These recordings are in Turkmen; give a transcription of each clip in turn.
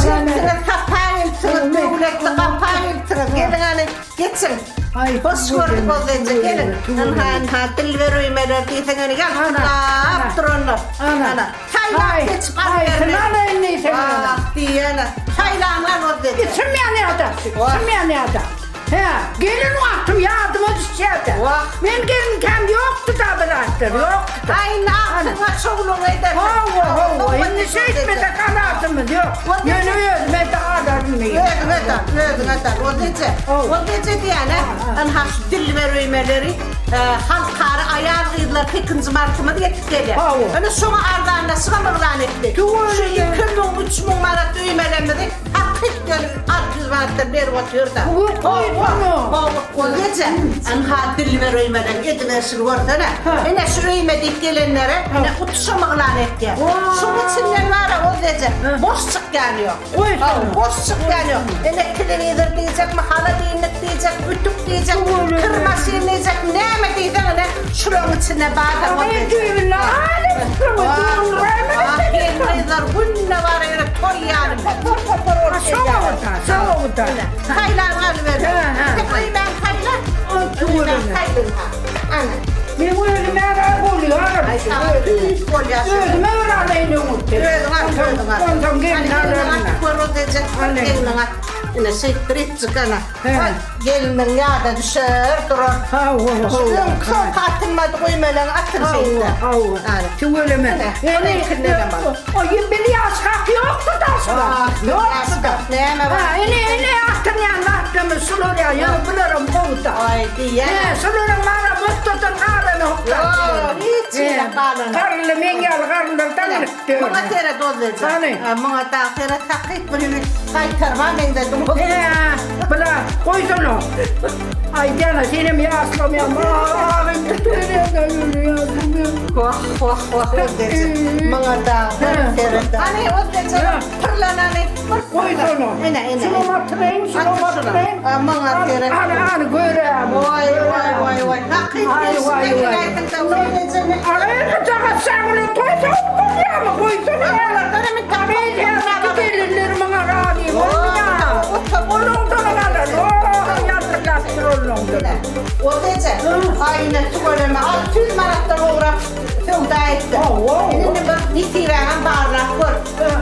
gelipsiňiz, sapa gelipsiňiz, döwletli gapa gelipsiňiz. Geliň hany, geçiň. Hoş gördük Ozdenje, geliň. Ynha, ynha, dilber öýmeler diýseň ýöne ýalpyldap duranlar. Ana, saýlap seçip alyp bermeli. Haýsyny alaýyn diýseň ýöne. Wah, diýýän-ä. Saýlanyň al Ozdenje. Içim ýanýar-da, içim ýanýar-da. Hä, gelin wagtym ýadyma düşýär-dä. Wah. Men gelinkäm ýokdy-da bu zatlar, ýokdy-da. Aý, indi agtygyňa çowlugyňa edersiň. Hawa, hawa, indi şeýtmesek alajymyz ýok. Ýöne özüme-de alaryn diýýän. Özüňe-de al, özüňe-de al. Ol eje, ol eje diýýän-ä, ynha şu dilber öýmeleri Halkara aýal-gyzlar sekizinji martymyz ýetip gelýär. Hawa. Ine şoňa arzanlaşygam yglan etdi. Şu 2000, 3000 manat öýmelerimizi Hakyt ýöne 600 manatdan berip otyrda. Ol eje, ynha Dilber öýmeden ediberşini görsene. Ine şu öýme diýip gelenlere ine utuşam yglan etýär. Şuň içinden bar-a ol eje, boş çykýany ýok. Boş çykýany ýok. Ine telewizor diýjekmi, holodilnik diýjek, ütük diýjek, kir maşyn diýjek, näme diýseň ine şularyň içinde bar-da ol eje. Gelin-gyzlar günde bar ýöne toý ýaly topar-topar bolup gelýärler. Saýlap alybermeli. Sen öýmäň saýla. Öýmäň saýla. Ana. Meň özüme bolýar. Aý saňa tüýs bolýar. Özüme bir alaýyn öňürti. Özüň al, özüň al. Onsoň gelin alaryn. Gör o deje, gelniň at. Ine şeýtdir etjik ana. Gelniň ýada düşer durar. Hawa, Şu öňki soňky atylmadyk öýmeleň atyl şeýtse. Hawa, hawa. Tüweleme. Ene, Oý, bir ýaş hak ýokdy daşda. Ýokdy. Näme bar? Ha, ene, ene atylýan zatlarymyz şular ýa, ýöne bularam gowuda. Aý, diýýän. He, şularam bara mutdadan galanok. Ýok, hiç ýere galanok. Garynly meň ýaly garynlar daňylypdy. Muňa seret Ozleje. Hany? Muňa dagy seret takyk bir ýüz gaýtarma meňzedim. He, bula goýsana. Aýdýana senem ýaşlamaýaň. Agym tutuýar Wah, wah, wah, Ozleje. Muňa dagy bir seret. Hany Ozleje, pyrlanany bir Goýsana. Ene, ene. Şunam atyraýyn, şunam atyraýyn. Muňa seret. Hany, hany göräýem. Waý, waý, waý, waý. Hakyt Aý, waý, waý. Aý, gyjagat şagyly toý sowup bolýarmy? Goýsana. Gelinler muňa razy bolmaýar. Onuňdanam alan. Ýalpyrdapdyr onuňdanam. Ol eje, aýna tüweleme 600 manatdan gowrak söwda etdi. Indi bir nesibäňem barlap gör.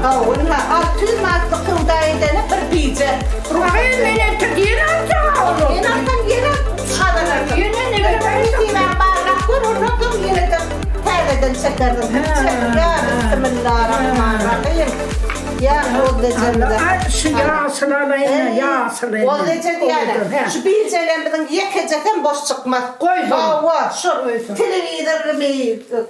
Hawa, ynha, 600 manatlyk söwda edene bir bije. Aý, men entek ýene aljak ony. Ýene alsaň, ýene gazanarsyň. Ýene neme Nesibäňi barlap gör, ondan soň ýene-de täzeden çekersiň. Ýa, bismillarahmanrahym. Ýa, Ozejemize. Aý, şu ýaşyl alaýyn-a, ýaşyly. Ozeje diýýäne, şu bijelerimiziň ýekejesem boş çykmaz. Goýsun. Hawa, şu telewizormy,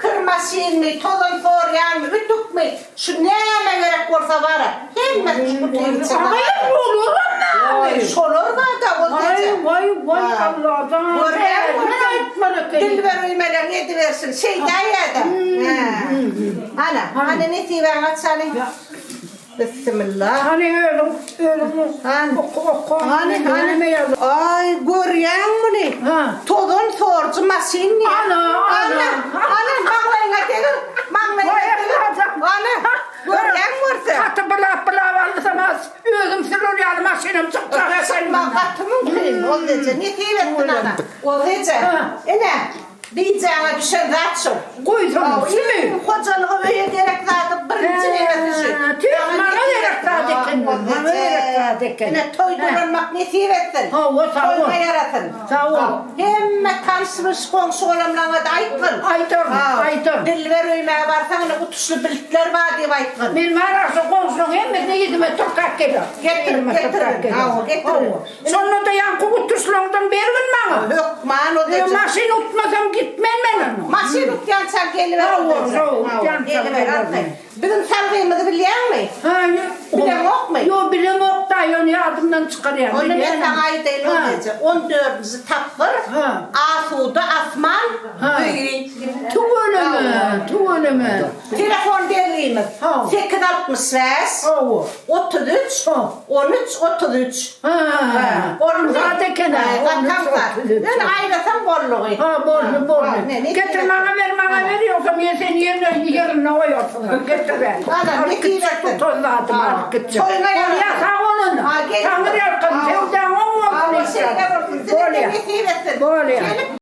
kir maşynmy, tozan sorýanmy, ütükmi, Şu näme gerek bolsa bara, hemmesi şu gutyň içinde. Aý, olaram näme? Şolar bar-da, ol Waý, waý, waý, Allajan. Görýäňmi? Men aýtmaly eken. Dilber öýmelerini edibersin, şeýdäýýä-de. Hä. Ana, hany nesibäňi açaly. Bissimilla. Hany özüň, özüň Hany. oka, oka. Hany, hany. Näme ýazyp? Aý, görýäňmi muny? Ha. Tozan sorujy maşyn diýýär. Ana, ana. Ana, ana, maňlaýyňa degir. Maňlaýyňa degir. Ana, görýäňmi görse. Gaty bylap-bylap alsam az, özüm sürür ýaly maşynym çykjak eken. Çykmagy gaty mümkin, ol eje. Nesip etsin ana. Ol eje, ine, Bijäňe düşen zat şol. Goýsana, şumy? Hojalyga öýe gerek zady birinji nemesi şu. Tüýs maňa gerek zat eken bu, maňa gerek zat eken. Ine toý dolanmak nesip etsin. Hawa, sag bol. Toýuňa ýarasyn. Sag bol. Hemme tanyş-biliş goňşy-golamlaňa-da aýtgyn. Aýdaryn, aýdaryn. Dilber öýmäge barsaň ine utuşly biltler bar diýip aýtgyn. Men bar-a şu goňşulaň hemmesini yzyma tirkäp gelerin. Getir, getir. Hawa, getir. Şonda-da ýaňky utuşlaňdan bergin maňa. Hökman o Ýa maşyn utmasam gitmen men onda. Maşyn utýança geliber. Hawa, hawa, utýança geliber. Biziň salgymyzy bilýäňmi? Hä, Bileňokmy? Ýok, bilemok-da, ýöne ýadyma. ýadymdan çykarýan. Onda men saňa aýdaýyn ol gije. On dördünji tapgyr asuda asman öýi. Tüweleme, tüweleme. Telefon belgimiz 865 33 13 33. Ha, aňsat eken-ä. Ýöne aýlasaň boldugy. Ha, boldy, boldy. Getir maňa ber, maňa ber, ýogsam men seni ýerine ýerinde goýarsyň. Getir ber. Alyp gitjek bu toz zadymy alyp gitjek. Bolýa, sag bol onda. Taňryýalkasyn, söwdaň oň bolsun inşallah. Bolýa. Bolýa.